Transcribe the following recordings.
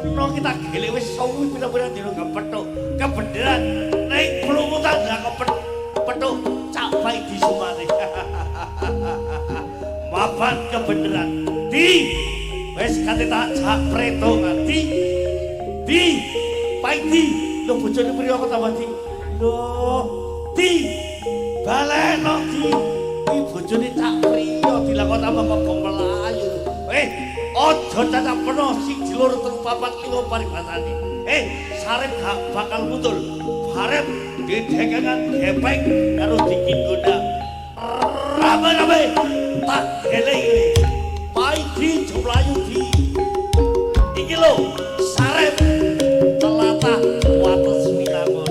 Peno kita gelek wis suwi pira-pira dina kepethuk kebeneran ning plumutan lah kepethuk Cak Paidi Sumane. Mapan kebeneran di wis kate tak jak preto di di Paidi lho bojone priyo kok tambah di lho di baleno di iki bojone Cak Priyo dilakon tambah kok melayu. Aja cacah peno siji loro telu papat lima paribasane. Sarep gak bakal mutul. Barep didekengan gepeng karo dikin gondang. Rame-rame tak geleng. Paidi jumlayu di. Iki lho, Sarep telatah wates Winangun.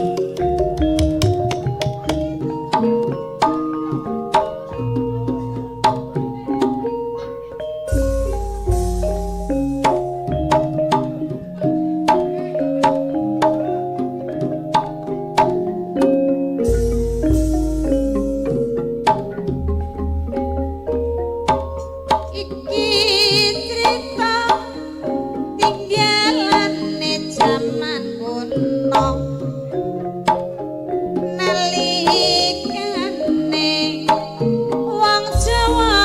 Iki crita tinggalane jaman kuno nalikane wong Jawa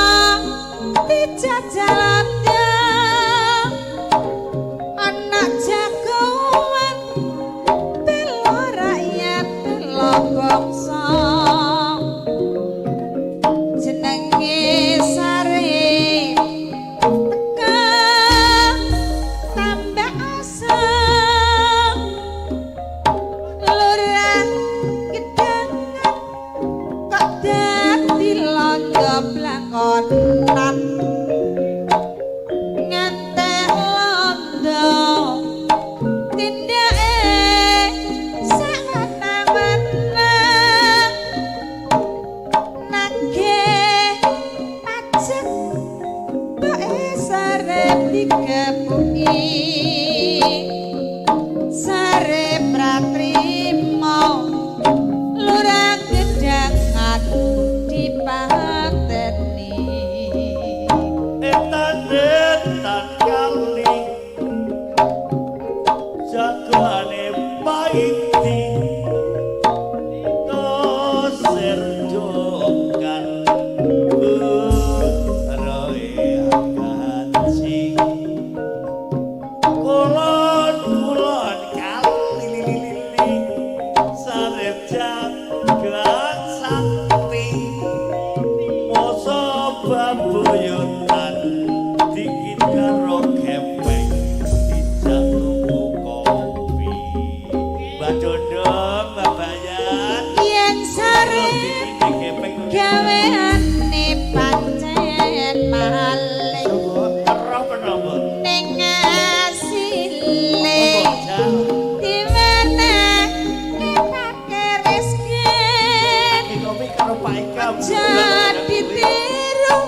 dijajah Londo ana jagoan bela rakyat bela bangsa jenenge Sarip teka tambah asem lurah gedangan kok dadi londo blangkonan ngantek londo tindake sawenang-wenang nagih pajak bae Sarep dikepuki Sarep ra trimo lurah gedangan dipateni. Etan etan kali jagane Paidi toserjokan roe kaji kulon kulon kali lili Sarep jagan sakti masa baboyotan dikit karo gepeng dijak tuku kopi. Mbak Dondong, Mbak Bayan yen Sarep gaweane pancen maling Roh penapa? ning asile diwenehke fakir miskin Kopi karo Pak Ika. jadi tiru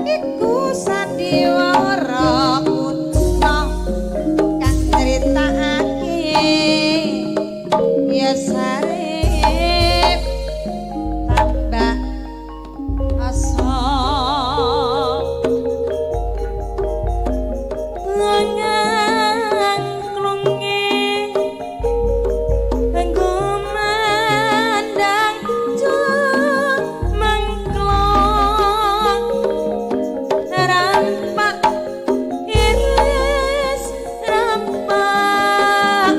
iku sandiwara kuno kang nyritakake ya Sarip tambah asa ngangklunge gumandang jumengklong rampak iris rampak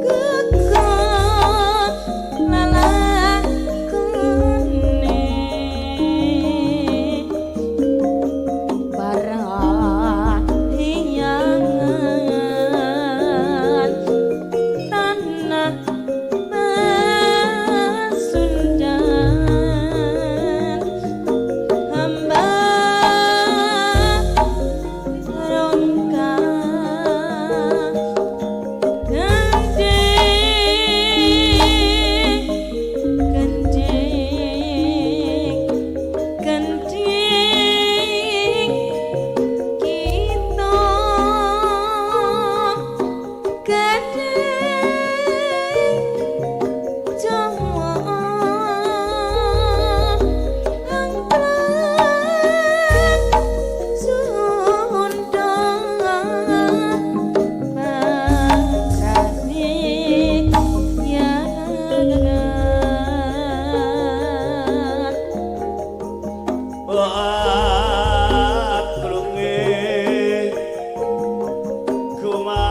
gegoh. Rumah.